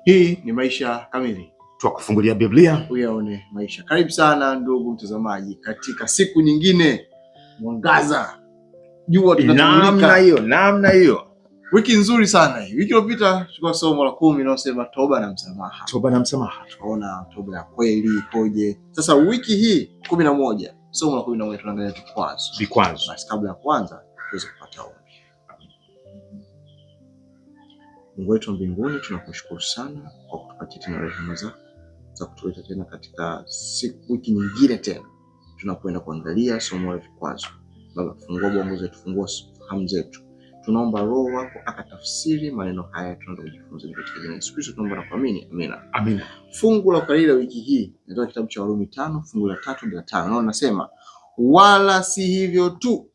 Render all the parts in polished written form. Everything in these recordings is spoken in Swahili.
Hii ni Maisha Kamili, Twakufungulia Biblia uyaone maisha. Karibu sana ndugu mtazamaji, katika siku nyingine, mwangaza jua namna tunatumulika. hiyo, namna hiyo. Wiki nzuri sana hii. Wiki iliyopita tulikuwa somo la 10 linalosema toba na msamaha. Toba na msamaha. Tukaona toba ya kweli ikoje. Sasa wiki hii 11, somo la 11 tunaangalia vikwazo. Vikwazo. Basi kabla ya kuanza tuweze kupata ombi. Mungu wetu wa mbinguni, tunakushukuru sana kwa kutupatia tena rehema zako za kutuleta tena katika siku, wiki nyingine tena tunapoenda kuangalia somo la vikwazo. Baba, fungua bongo zetu, fungua fahamu zetu. Tunaomba Roho wako akatafsiri maneno haya tunaenda kujifunza ni katika jina la Yesu Kristo tunaomba na kuamini, amina. Amina. Fungu la ukariri la wiki hii natoka kitabu cha Warumi 5 fungu la 3 hadi la 5, nao nasema wala si hivyo tu,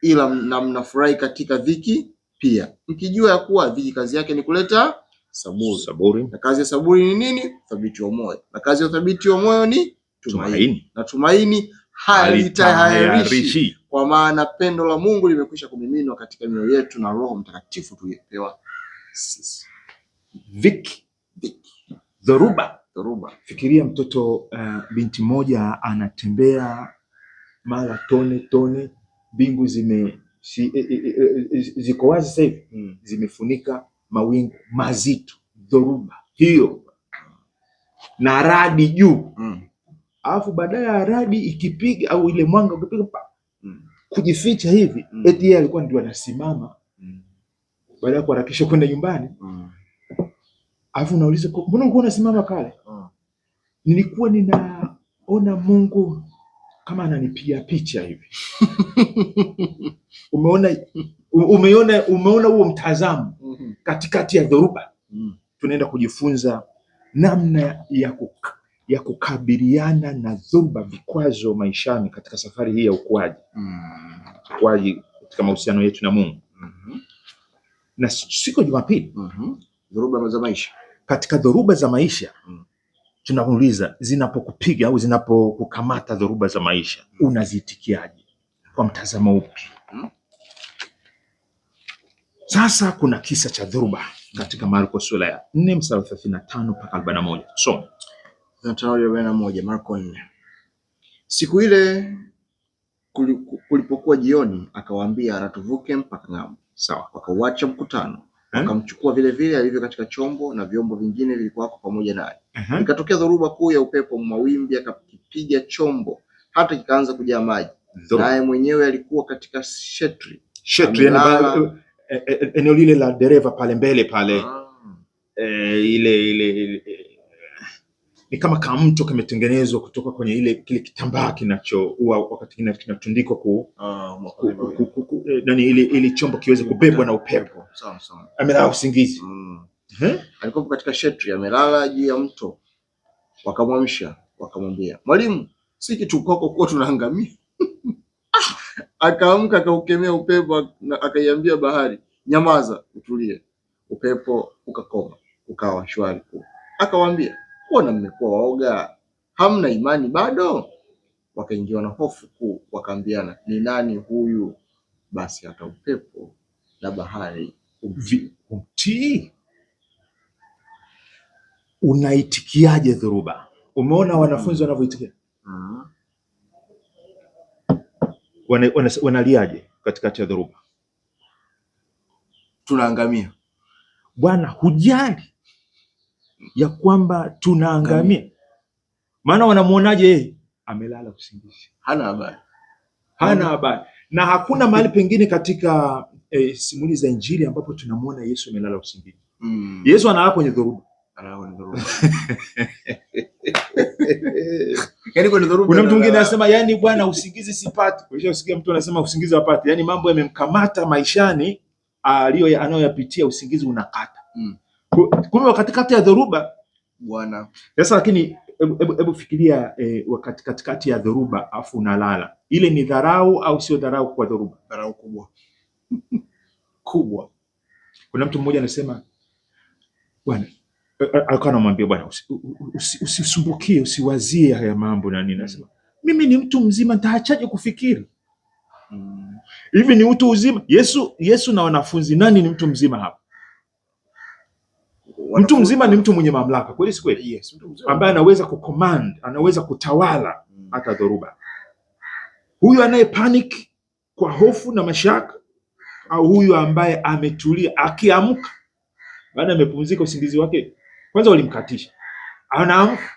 ila na mnafurahi katika dhiki pia, mkijua ya kuwa dhiki kazi yake ni kuleta saburi, Saburi, na kazi ya saburi ni nini? Uthabiti wa moyo, na kazi ya uthabiti wa moyo ni tumaini, tumaini na tumaini halitahayarishi, halitahayarishi. kwa maana pendo la Mungu limekwisha kumiminwa katika mioyo yetu na Roho Mtakatifu tuliyepewa sisi. Dhiki, Dhiki, dhoruba. dhoruba. Fikiria mtoto binti moja anatembea mara tone tone, mbingu zime si, e, e, e, ziko wazi sasa hivi zimefunika mawingu mazito, dhoruba hiyo na radi juu, alafu baadaye ya radi ikipiga au ile mwanga ukipiga pa kujificha hivi eti yeye alikuwa ndio anasimama baada ya kuharakisha kwenda nyumbani, alafu unauliza mbona ulikuwa unasimama pale? Nilikuwa ninaona Mungu kama ananipiga picha hivi. Umeona, umeona huo mtazamo katikati ya dhoruba. Tunaenda kujifunza namna ya kukabiliana na dhoruba, vikwazo maishani katika safari hii ya ukuaji, ukuaji katika mahusiano yetu na Mungu. Na siku ya Jumapili Dhoruba za maisha. Katika dhoruba za maisha tunauliza, zinapokupiga au zinapokukamata dhoruba za maisha unaziitikiaje? Kwa mtazamo upi? Sasa kuna kisa cha dhoruba katika Marko sura ya 4 mstari wa 35 mpaka 41. Soma. 35:41, Marko 4. Siku ile kulipokuwa jioni, akawaambia, na tuvuke mpaka ng'ambo. Sawa. Wakauacha mkutano, Eh? wakamchukua vile vile alivyo katika chombo, na vyombo vingine vilikuwako pamoja naye. Ikatokea dhoruba kuu ya upepo, mawimbi yakakipiga chombo hata kikaanza kujaa maji. Dhoruba. Naye mwenyewe alikuwa katika shetri. Shetri, yani Amelala. eneo lile la dereva pale mbele pale. Ile ni kama kamto kametengenezwa kutoka kwenye ile kile kitambaa kinachoua wakati kinatundikwa nani ili chombo kiweze kubebwa na upepo. Sawa sawa. Amelala usingizi. Alikuwa katika shetri amelala juu ya mto. Wakamwamsha, wakamwambia, Mwalimu, si kitu kwako kuwa tunaangamia? Akaamka akaukemea upepo na akaiambia bahari, nyamaza, utulie. Upepo ukakoma, ukawa shwari kuu. Akawaambia, mbona mmekuwa waoga? Hamna imani bado? Wakaingiwa na hofu kuu, wakaambiana, ni nani huyu? Basi hata upepo na bahari humtii. Humtii. Unaitikiaje dhoruba? Umeona wanafunzi wanavyoitikia? Wanaliaje katikati ya dhoruba? Tunaangamia. Bwana, hujali ya kwamba tunaangamia? Maana wanamuonaje yeye? Amelala usingizi. Hana habari. Hana habari. Na hakuna mahali pengine katika simulizi za Injili ambapo tunamuona Yesu amelala usingizi. Yesu analala kwenye dhoruba. Analala kwenye dhoruba. Yaani kwenye dhoruba. Kuna mtu mwingine anasema, yani bwana usingizi sipati. Ukishasikia mtu anasema usingizi hapati, yani mambo yamemkamata maishani anayoyapitia, usingizi unakata. Kumbe wakati kati ya dhoruba Bwana. Sasa lakini hebu fikiria wakati katikati ya dhoruba afu unalala. Ile ni dharau au sio dharau kwa dhoruba? Dharau kubwa. Kubwa. Kuna mtu mmoja anasema bwana, alikuwa anamwambia bwana, usisumbukie, usiwazie haya mambo na nini. Anasema mimi ni mtu mzima, nitaachaje kufikiri? Hivi ni utu uzima? Yesu na wanafunzi, nani ni mtu mzima hapa? Mtu mzima ni mtu mwenye mamlaka, kweli si kweli? Yes, mtu mzima ambaye anaweza kucommand, anaweza kutawala hata dhoruba. Huyu anaye panic kwa hofu na mashaka, au huyu ambaye ametulia, akiamka baada amepumzika usingizi wake, kwanza walimkatisha, anaamka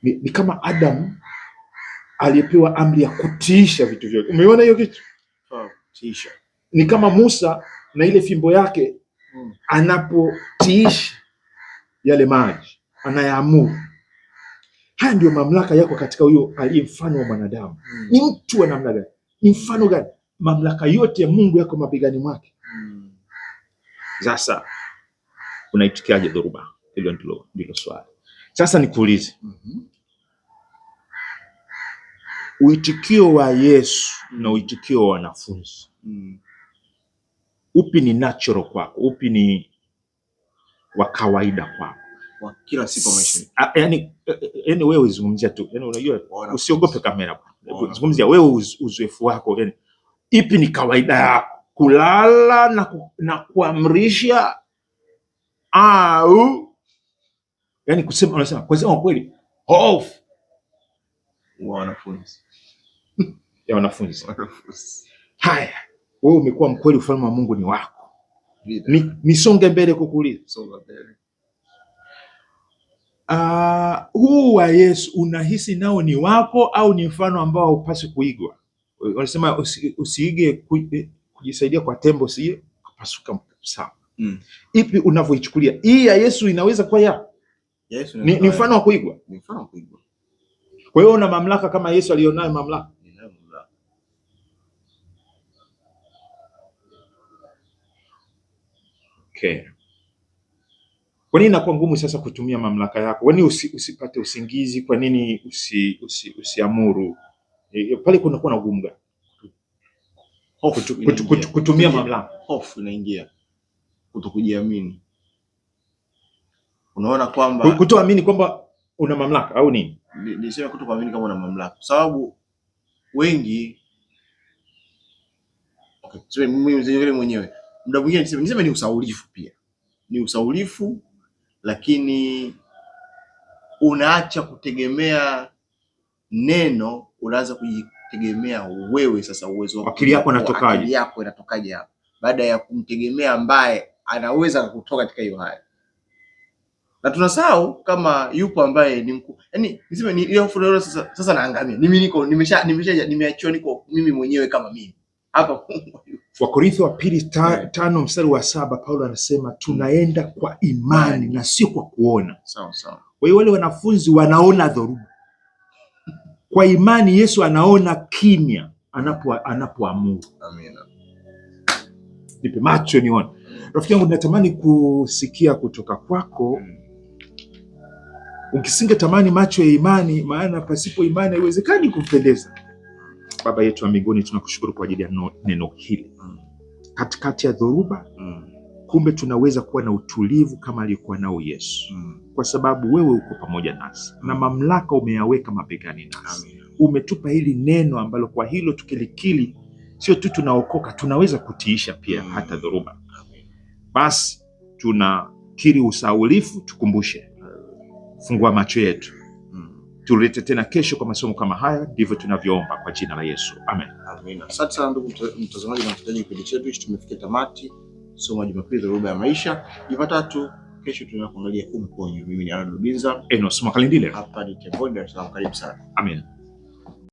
ni kama Adam aliyepewa amri ya kutiisha vitu vyote. Umeona hiyo kitu? Tiisha. Ni kama Musa na ile fimbo yake anapotiisha yale maji, anayaamuru. Haya ndio mamlaka yako katika huyo aliye mfano wa mwanadamu. Ni mtu wa namna gani? Ni mfano gani? Mamlaka yote ya Mungu yako mabegani mwake. Sasa unaitikiaje dhoruba? Hilo ndilo swali. Sasa nikuulize, uitikio wa Yesu na uitikio wa wanafunzi, upi ni natural kwako? Upi ni wa kawaida kwako? Wa kila siku maisha. Yani wewe zungumzia tu, yani unajua usiogope kamera, zungumzia wewe uzoefu wako, yani ipi ni kawaida yako? Kulala na kuamrisha au yani kusema, unasema kusema kweli hofu wa wanafunzi ya wanafunzi. Haya, wewe umekuwa mkweli, ufalme wa Mungu ni wako. Nisonge mbele kukuuliza. Songa mbele. Huu wa Yesu unahisi nao ni wako au ni mfano ambao haupaswi kuigwa? Wanasema usiige kujisaidia kwa tembo, usije kupasuka sawa. Ipi unavyoichukulia hii ya Yesu inaweza kuwa ya Yesu ni mfano wa kuigwa? Ni mfano wa kuigwa. Kwa hiyo una mamlaka kama Yesu alionayo mamlaka. Ninayo mamlaka. Okay. Kwa nini inakuwa ngumu sasa kutumia mamlaka yako? Kwa nini usipate usingizi? Kwa nini usiamuru? Pale kunakuwa na ugumu gani? Kutumia mamlaka. Hofu inaingia. Kutokujiamini. Unaona kwamba kutoamini kwamba una mamlaka au nini? Niseme kutokuamini kama una mamlaka. Kwa sababu wengi, okay, mimi mwenyewe muda mwingine niseme ni usaulifu pia. Ni usaulifu, lakini unaacha kutegemea neno, unaanza kujitegemea wewe sasa, uwezo wako. Akili yako inatokaje? Akili yako inatokaje hapo? Baada ya kumtegemea ambaye anaweza kukutoka katika hiyo hali. Na tunasahau kama yupo ambaye ni mkuu. Yaani niseme ni ile hofu leo sasa naangamia. Mimi niko nimeachiwa, niko mimi mwenyewe kama mimi. Hapa Wakorintho wa pili 5:7 Paulo anasema tunaenda kwa imani na sio kwa kuona. Sawa sawa. Kwa hiyo wale wanafunzi wanaona dhoruba. Kwa imani Yesu anaona kimya anapoamuru. Amina. Nipe macho nione. Rafiki yangu, natamani kusikia kutoka kwako. Ukisingetamani macho ya imani, maana pasipo imani haiwezekani kumpendeza. Baba yetu wa mbinguni, tunakushukuru kwa ajili ya neno hili. Katikati ya dhoruba, kumbe tunaweza kuwa na utulivu kama alikuwa nao Yesu. Kwa sababu wewe uko pamoja nasi na mamlaka umeyaweka mabegani nasi. Amen. Umetupa hili neno ambalo kwa hilo tukilikili, sio tu tunaokoka, tunaweza kutiisha pia hata dhoruba. Basi tunakiri usaulifu, tukumbushe. Fungua macho yetu. Tulete tena kesho kwa masomo kama haya, ndivyo tunavyoomba kwa jina la Yesu. Amen. Amina. Asante sana ndugu mtazamaji na msikilizaji, kipindi chetu hichi tumefikia tamati. Somo la Jumapili, dhoruba ya maisha. Jumatatu kesho tunaangalia umponyo. Mimi ni Arnold Rubinza, Enos Makalindile. Hapa ni Temboni, Dar es Salaam. Karibu sana. Amen.